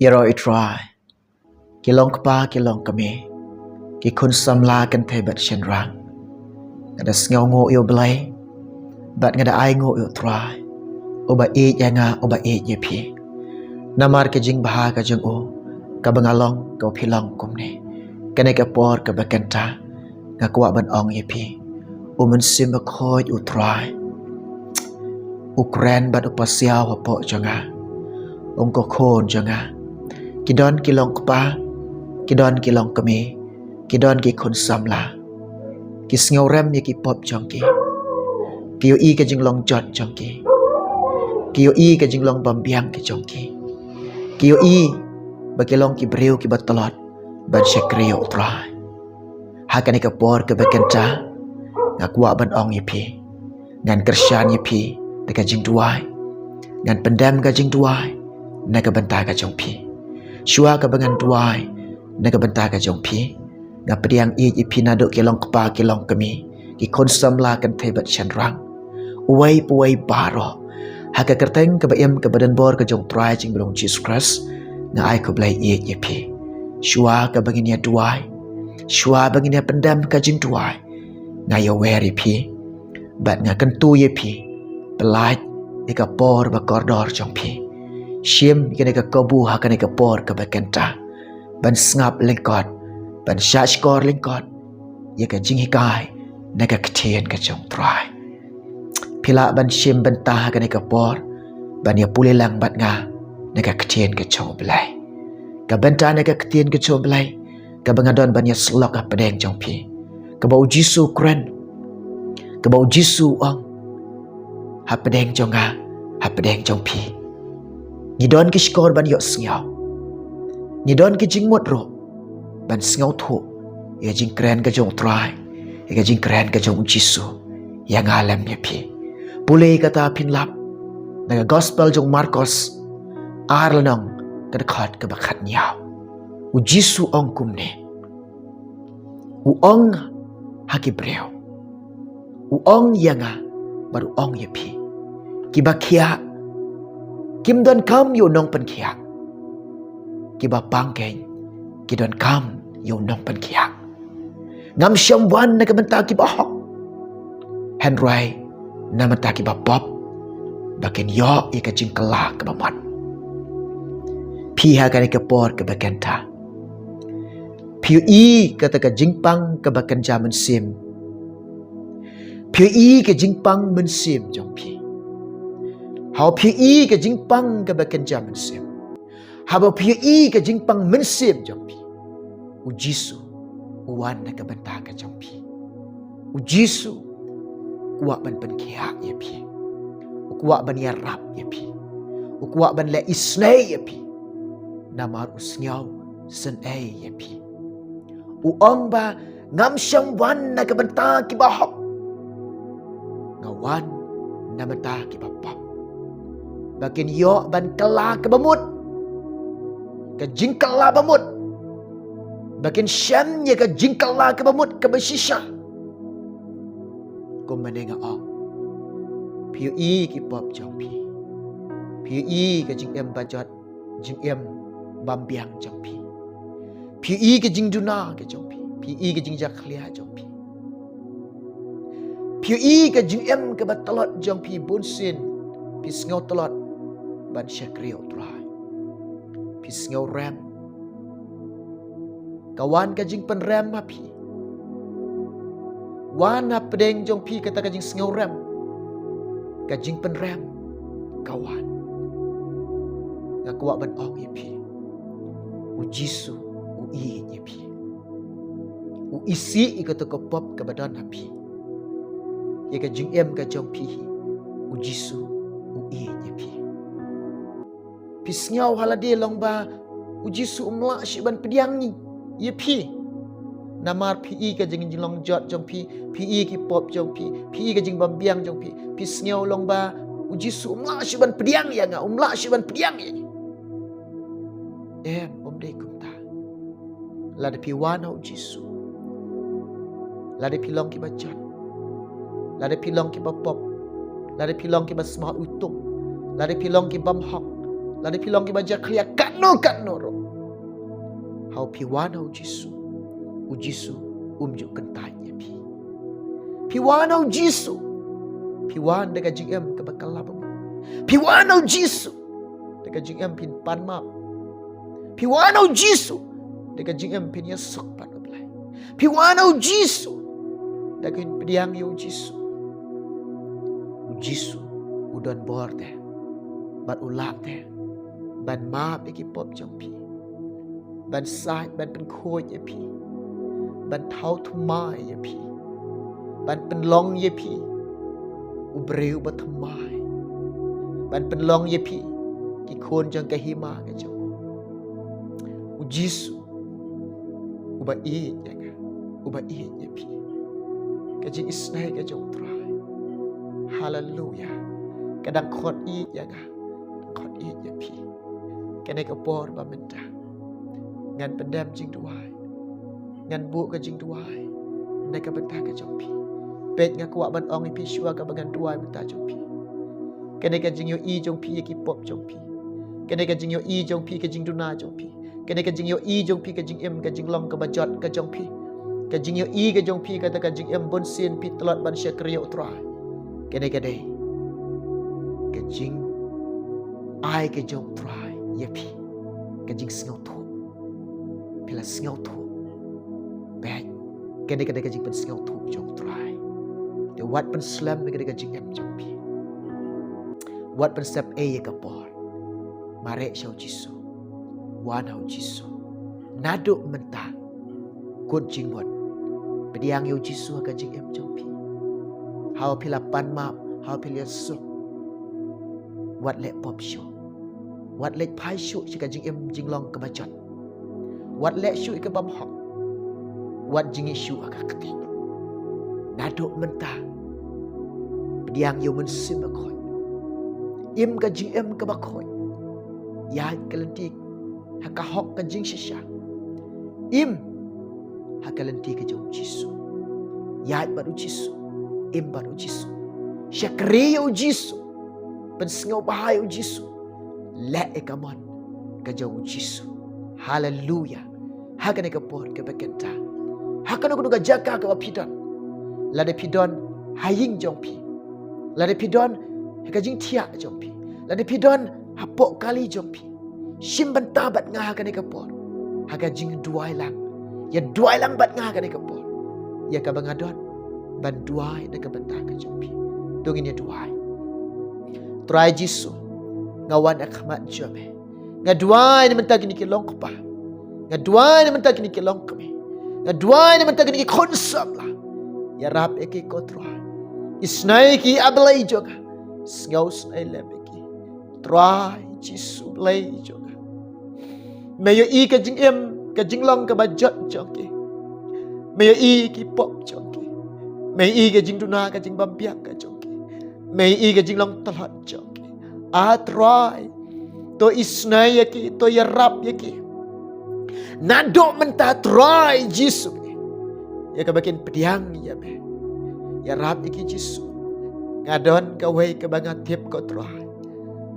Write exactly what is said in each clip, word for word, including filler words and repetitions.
Ïaroh ïa u Trai, ki long kpa ki long kmie, ki khun samla kynthei bad shynrang. Nga da sngewnguh ïa u Blei bad nga da ainguh ïa u Trai, uba ïeit ïa nga, uba ïeit ïa phi. Namar ka jingbha ka jong u, kaba nga long, kaba phi long kumne. Kane ka por kaba kynta, nga kwah ban ong ïa phi, U Mynsiem Bakhuid u Trai u kren bad u pasiaw hapoh jong nga. Ong, ko khun jong nga, ki don ki long kpa, ki don ki long kmie, ki don ki khun samla. Ki sngewrem ïa ki pop jong ki. Ki ïohi ka jinglong jot jong ki. Ki ïohi ka jinglong bym biang ki jong ki. Ki ïohi ba ki long ki briew kiba tlot ban shakri ïa u Trai. Ha kane ka por kaba kynta, nga kwah ban ong ïa phi, ngan kyrshan ïa phi da ka jingduwai. Ngan pyndem ka jingduwai na ka bynta ka jong phi. Shuwa kaba ngan duwai na ka bynta ka jong phi, nga pdiang ïeit ïa phi naduh ki long kpa ki long kmie, ki khun samla kynthei bad shynrang, uwei pa uwei baroh. Ha ka kyrteng kaba im kaba donbor ka jong u Trai jong ngi ba long Jisu Khrist, nga ai khublei ïeit ïa phi. Shuwa kaba ngin ïa duwai, shuwa ba ngin ïa pyndem ka jingduwai, nga ïawer ïa phi bad nga kyntu ïa phi, pyllait ïa ka por ba kordor jong phi. Shim ïa kane ka kabu ha kane ka por kaba kynta, ban sngap lyngkot, ban shahshkor lyngkot ïa ka jinghikai na ka ktien ka jong u Trai. Phi lah ban shim bynta ha kane ka por ban ïa pule lang bad nga na ka ktien ka jong u Blei. Ka bynta na ka ktien ka jong u Blei kaba nga don ban ïa syllok hapdeng jong phi, kaba u Jisu u kren, kaba u Jisu u ong, hapdeng jong nga, hapdeng jong phi, ngi don ki shkor ban ïohsngew. Ngi don ki jingmut ruh ban sngewthuh ïa ka jingkren ka jong u Trai, ïa ka jingkren ka jong u Jisu ïa nga lem ïa phi. Pule kata phin lap na ka gospel jong u Markos, ar lynnong, ka dkhot kaba khatnïaw. U Jisu u ong kumne. U ong ha ki briew, u ong ïa nga bad u ong ïa phi, kiba khiah kim donkam ïa u nongpynkhiah. Kiba pang keiñ ki donkam ïa u nongpynkhiah. Ngam shym wan na ka bynta kiba hok, hynrei na ka bynta kiba pop, ba kin ïoh ïa ka jingkylla kaba mut. Phi ha kane ka por kaba kynta, phi ïohi kata ka jingpang kaba kynja mynsiem. Phi ïohi ka jingpang mynsiem jong phi. Haba phi ïohi ka jingpang kaba kynja mynsiem, haba phi ïohi ka jingpang mynsiem jong phi, u Jisu u wan na ka bynta ka jong phi. U Jisu u kwah ban pynkhiah ïa phi. U kwah ban ïarap ïa phi. U kwah ban leh isynei ïa phi. Namar u sngewsynei ïa phi. U ong ba ngam shym wan na ka bynta kiba hok. Nga wan na ka bynta kiba pop, ba kin ïoh ban kylla kaba mut. Ka jingkylla ba mut. Ba kin shem ïa ka jingkylla kaba mut kaba shisha. Kumba nga ong, phi ïohi ki pop jong phi. Phi ïohi ka jingim bajot, jingim bym biang jong phi. Phi ïohi ka jingduna ka jong phi. Phi ïohi ka jingjakhlia jong phi. Phi ïohi ka jingim kaba tlot jong phi bunsien. Phi sngew tlot ban shakri ïa u Trai. Phi sngewrem. Ka wan ka jingpynrem ha phi. Wan hapdeng jong phi kata ka jingsngewrem. Ka jingpynrem ka wan. Nga kwah ban ong ïa phi, u Jisu u ïeit ïa phi. U isih ïa kata ka pop kaba don ha phi. Ïa ka jingim ka jong phi hi, u Jisu u ïeit ïa phi. Phi sngew ha lade long ba u Jisu um lah shuh ban pdiang ïa phi. Namar phi ïohi ka jinglong jot jong phi, phi ïohi ki pop jong phi, phi ïohi ka jingbym biang jong phi. Phi sngew long ba u Jisu um lah shuh ban pdiang ïa nga, um lah shuh ban pdiang ïa nga. Em, um dei kumta. Lada phi wan ha u Jisu, lada phi long kiba jot, lada phi long kiba pop, lada phi long kiba sma utung, lada phi long kibym hok, Lada phi long kiba jakhlia katno katno ruh, haba phi wan ha u Jisu, u Jisu um ju kyntait ïa phi. Phi wan ha u Jisu, phi wan da ka jingim kaba kylla bymman. Phi wan ha u Jisu da ka jingim phin pan map. Phi wan ha u Jisu da ka jingim phin ïasuk pat U Blei. Phi wan ha u Jisu da ka jingpdiang ïa u Jisu. U Jisu u don bor te bad u lah te ban map ïa ki pop jong phi, ban sait, ban pynkhuid ïa phi, ban thaw thymmai ïa phi, ban pynlong ïa phi u briew ba thymmai, ban pynlong ïa phi ki khun jong ka hima ka jong u. U Jisu uba ïeit ïa nga, uba ïeit ïa phi. Ka jingisnei ka jong u Trai, haleluya, ka dang khot ïeit ïa nga, dang khot ïeit ïa phi. Kane ka por ba mynta ngan pyndem jingduwai, ngan buh ka jingduwai na ka bynta ka jong phi. Peit, nga kwah ban ong ïa phi shuwa kaba ngan duwai bynta jong phi. Kane ka jingïohi jong phi ïa ki pop jong phi, kane ka jingïohi jong phi ka jingduna jong phi, kane ka jingïohi jong phi ka jingim ka jinglong kaba jot ka jong phi, ka jingïohi ka jong phi kata ka jingim bunsien phi tlot ban shakri ïa u Trai. Kane ka dei ka jingai ka jong u Trai ïa phi, ka jingsngewthuh. Phi la sngewthuh? Peit, kane ka dei ka jingpynsngewthuh jong u Trai. Te wat pynslem ïa ka dei ka jingim jong phi. Wat pynsep ei ïa ka por. Mareh sha u Jisu. Wan ha u Jisu naduh mynta. Kut jingmut. Pdiang ïa u Jisu ha ka jingim jong phi. Haba phi la pan map, haba phi la ïasuk, wat leh pop shuh. Wat leh phai shuh sha ka jingim jinglong kaba jot. Wat leh shuh ïa ka bymhok. Wat jngi shuh ha ka kti. Naduh mynta, pdiang ïa u Mynsiem Bakhuid. Im ka jingim kaba khuid. Ïaid ka lynti ha ka hok ka jingshisha. Im ha ka lynti ka jong u Jisu. Ïaid bad u Jisu. Im bad u Jisu. Shakri ïa u Jisu. Pynsngewbha ïa u Jisu. Leh ïa ka mon ka jong u Jisu. Haleluya. Ha kane ka por kaba kynta, ha kano kano ka jaka kaba phi don, lada phi don ha ïing jong phi, lada phi don ha ka jingthiah jong phi, lada phi don hapoh kali jong phi, shim bynta bad nga ha kane ka por ha ka jingduwai lang. Ïa duwai lang bad nga ha kane ka por ïa kaba nga don ban duwai na ka bynta ka jong phi. To ngin ïa duwai. Trai Jisu, nga wan ha khmat jong me. Nga duwai na ka bynta kine ki longkpa. Nga duwai na ka bynta kine ki longkmie. Nga duwai na ka bynta kine ki khun samla. Ïarap ïa ki ko Trai. Isnei ki, A Blei jong nga. Sngewsnei lem ïa ki, Trai Jisu, Blei jong nga. Me ïohi ka jingim ka jinglong kaba jot jong ki. Me ïohi ki pop jong ki. Me ïohi ka jingduna ka jingbymbiang ka jong ki. Me ïohi ka jinglong tlot jong ki. A Trai, to isnei ïa ki, to ïarap ïa ki. Naduh mynta, Trai Jisu, ïa kaba kin pdiang ïa me. Ïarap ïa ki, Jisu. Nga don kawei kaba nga tip, ko Trai.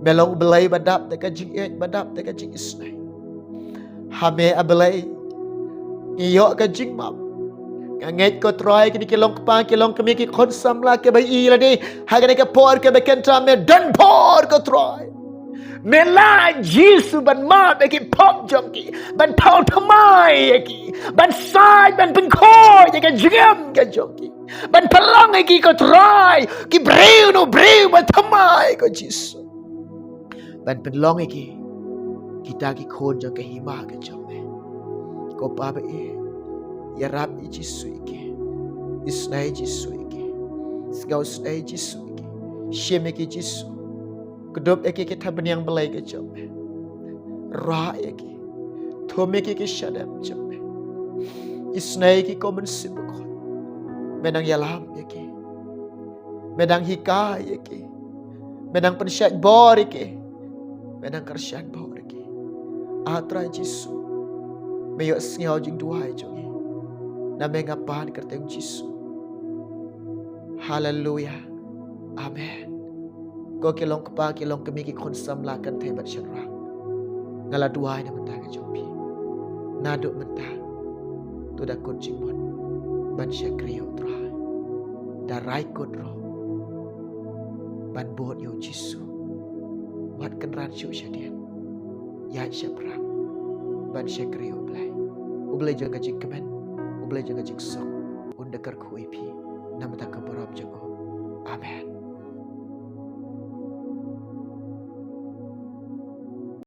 Me long U Blei ba dap da ka jingïeit, ba dap da ka jingisnei. Ha me, A Blei, ngi ïoh ka jingmap. Nga ngeit, ko Trai, kine ki longkpa, ki longkmie, ki khun samla kiba ïohi lade ha kane ka por kaba kynta, me don bor, ko Trai. Me lah, Jisu, ban map ïa ki pop jong ki, ban thaw thymmai ïa ki, ban sait, ban pynkhuid ïa ka jingim ka jong ki, ban pynlong ïa ki, ko Trai, ki briew na u briew ba thymmai, ko Jisu. Ban pynlong ïa ki kita ki khun jong ka hima ka jong me. Ko Pa baïeit, ïarap ïa Jisu ïa ki. Isnei Jisu ïa ki. Sngewsnei Jisu ïa ki. Shim ïa ki, Jisu. Kdup ïa ki ha ka thapniang blei ka jong me. Rah ïa ki. Thum ïa ki ha ki shadem jong me. Isnei ïa ki, ko Mynsiem Bakhuid. Me nang ïalam ïa ki. Me nang hikai ïa ki. Me nang pynshait bor ïa ki. Me nang kyrshan bor ïa ki. A Trai Jisu, me ïohsngew jingduwai jong ngi. Na me nga pan ha ka kyrteng Jisu. Haleluya. Amen. Ko ki longkpa, ki longkmie, ki khun samla kynthei bad shynrang, Nga la duwai na bynta ka jong phi. Naduh mynta to da kut jingmut ban shakri ïa u Trai. Da rai kut ruh ban bud ïa u Jisu. Wat kynran shuh shadien. Ïaid shaphrang ban shakri ïa u Blei. U Blei jong ka jingkmen, u Blei jong ka jingsuk un da kyrkhu ïa phi na bynta ka burom jong u. Amen.